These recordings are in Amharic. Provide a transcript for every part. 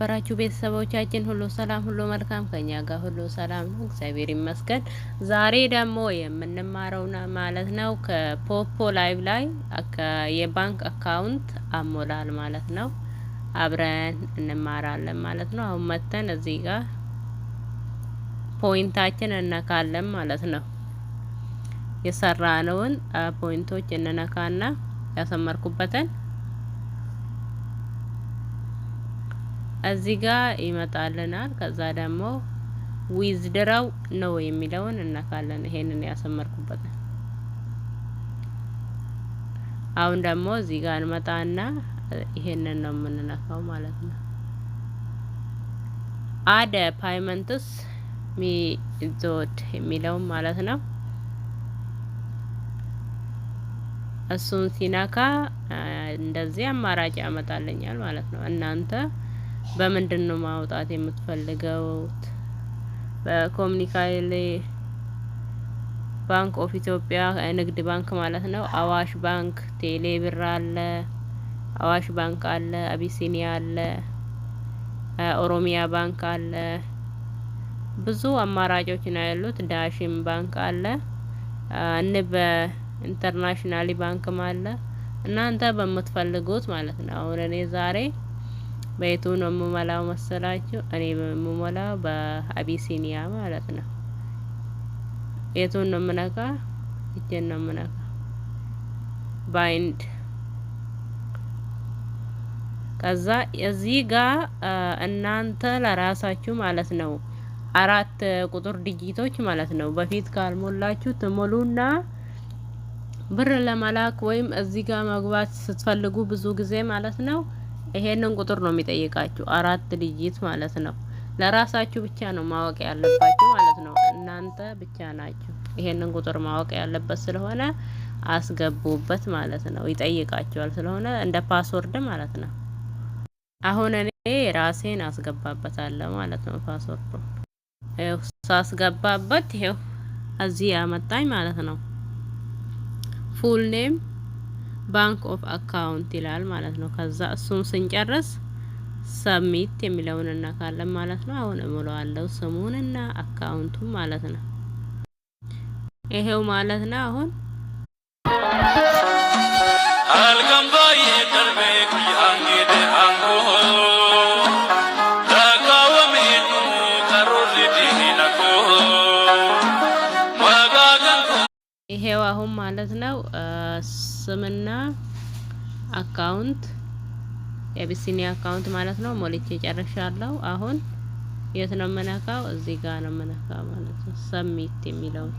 የተከበራችሁ ቤተሰቦቻችን ሁሉ ሰላም፣ ሁሉ መልካም፣ ከኛ ጋር ሁሉ ሰላም ነው፣ እግዚአብሔር ይመስገን። ዛሬ ደግሞ የምንማረው ማለት ነው ከፖፖ ላይቭ ላይ የባንክ account አሞላል ማለት ነው። አብረን እንማራለን ማለት ነው። አሁን መተን እዚህ ጋር point ኣችን እነካለን ማለት ነው። የሰራነውን point ኦች እንነካና ያሰመርኩበትን እዚህ ጋር ይመጣልናል። ከዛ ደግሞ withdraw now የሚለውን እነካለን። ይሄንን ያሰመርኩበትን አሁን ደግሞ እዚህ ጋር እንመጣና ይሄንን ነው የምንነካው ማለት ነው። Add payments method የሚለውን ማለት ነው። እሱን ሲነካ እንደዚህ አማራጭ ያመጣልኛል ማለት ነው። እናንተ በምንድን ነው ማውጣት የምትፈልገው? በ Commercial Bank of Ethiopia፣ ንግድ ባንክ ማለት ነው። አዋሽ ባንክ፣ ቴሌ ብር አለ፣ አዋሽ ባንክ አለ፣ አቢሲኒያ አለ፣ ኦሮሚያ ባንክ አለ። ብዙ አማራጮች ነው ያሉት። ዳሽን ባንክ አለ፣ ንብ International ባንክም አለ። እናንተ በምትፈልጉት ማለት ነው። አሁን እኔ ዛሬ በየቱ ነው የምሞላው መሰላችሁ? እኔ የምሞላው በአቢሲኒያ ማለት ነው። የቱን ነው የምነካ? እጄን ነው የምነካ። Bind። ከዛ እዚህ ጋር እናንተ ለራሳችሁ ማለት ነው አራት ቁጥር digit ኦች ማለት ነው። በፊት ካልሞላችሁ ትሞሉና ብር ለመላክ ወይም እዚህ ጋር መግባት ስትፈልጉ ብዙ ጊዜ ማለት ነው ይሄንን ቁጥር ነው የሚጠይቃችሁ፣ አራት digit ማለት ነው። ለራሳችሁ ብቻ ነው ማወቅ ያለባችሁ ማለት ነው። እናንተ ብቻ ናችሁ ይሄንን ቁጥር ማወቅ ያለበት ስለሆነ አስገቡበት ማለት ነው። ይጠይቃችኋል ስለሆነ እንደ password ማለት ነው። አሁን እኔ ራሴን አስገባበታለሁ ማለት ነው። Password ኡ ይኸው ሳስገባበት ይኸው እዚህ ያመጣኝ ማለት ነው። Full name፣ bank of account ይላል ማለት ነው። ከዛ እሱን ስንጨርስ submit የሚለውን እነካለን ማለት ነው። አሁን እሞላዋለሁ ስሙንና account ኡን ማለት ነው። ይሄው ማለት ነው አሁን። Halkan baay'ee darbee guyyaan geede aangoo lakkaawwameennu karoorri diina koo magaagan. ይሄው አሁን ማለት ነው ስምና account፣ የአቢሲኒያ account ማለት ነው ሞልቼ ጨርሻለሁ። አሁን የት ነው የምነካው? እዚህ ጋር ነው የምነካው ማለት ነው። Submit የሚለውን።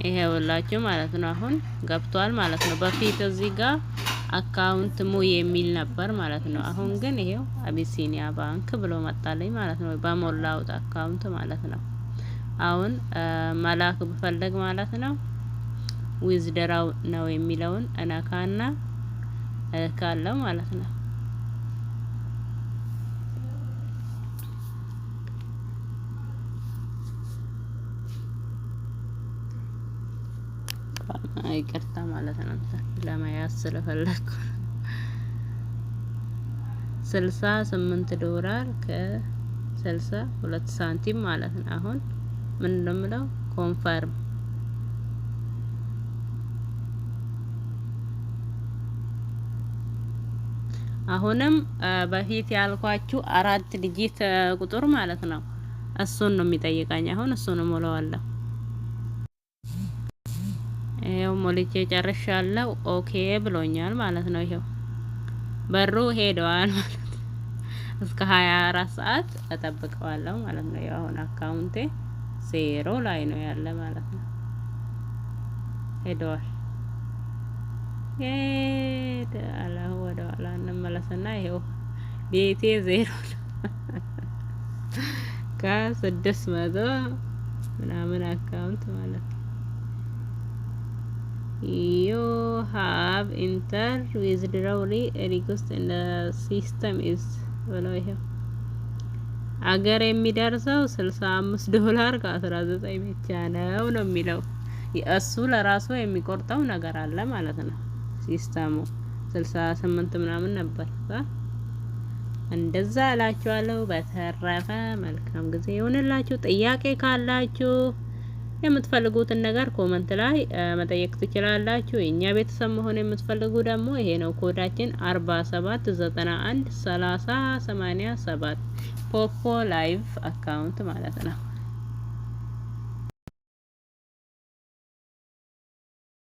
ይሄውላችሁ ማለት ነው። አሁን ገብቷል ማለት ነው። በፊት እዚህ ጋር account ሙዪ የሚል ነበር ማለት ነው። አሁን ግን ይሄው አቢሲኒያ ባንክ ብሎ መጣልኝ ማለት ነው። በሞላሁት account ማለት ነው። አሁን መላክ ብፈልግ ማለት ነው withdraw now የሚለውን እነካና እልካለሁ ማለት ነው። ይቅርታ ማለት ነው ለመያዝ ስለፈለኩ። 68 ዶላር ከ62 ሳንቲም ማለት ነው። አሁን ምን ነው የምለው? Confirm። አሁንም በፊት ያልኳችሁ አራት digit ቁጥር ማለት ነው። እሱን ነው የሚጠይቀኝ። አሁን እሱን እሞላዋለሁ። ይኸው ሞልቼ ጨርሻለሁ። Okay ብሎኛል ማለት ነው። ይኸው በሩ ሄደዋል ማለት ነው። እስከ 24 ሰዓት እጠብቀዋለሁ ማለት ነው። ያው አሁን account ኤ ዜሮ ላይ ነው ያለ ማለት ነው። ሄደዋል፣ ሄደ አለ። ወደ ኋላ እንመለስና ይኸው ቤቴ ዜሮ ነው ከ600 ምናምን account ማለት ነው። You have enter withdrawal request in the system is ብለው ይሄው አገር የሚደርሰው 65 ዶላር ከ19 ብቻ ነው ነው የሚለው። እሱ ለራሱ የሚቆርጠው ነገር አለ ማለት ነው። ሲስተሙ 68 ምናምን ነበር። እንደዛ እላችኋለሁ። በተረፈ መልካም ጊዜ ይሁንላችሁ። ጥያቄ ካላችሁ የምትፈልጉትን ነገር comment ላይ መጠየቅ ትችላላችሁ። የእኛ ቤተሰብ መሆን የምትፈልጉ ደግሞ ይሄ ነው ኮዳችን 47 91 30 87፣ ፖፖ live account ማለት ነው።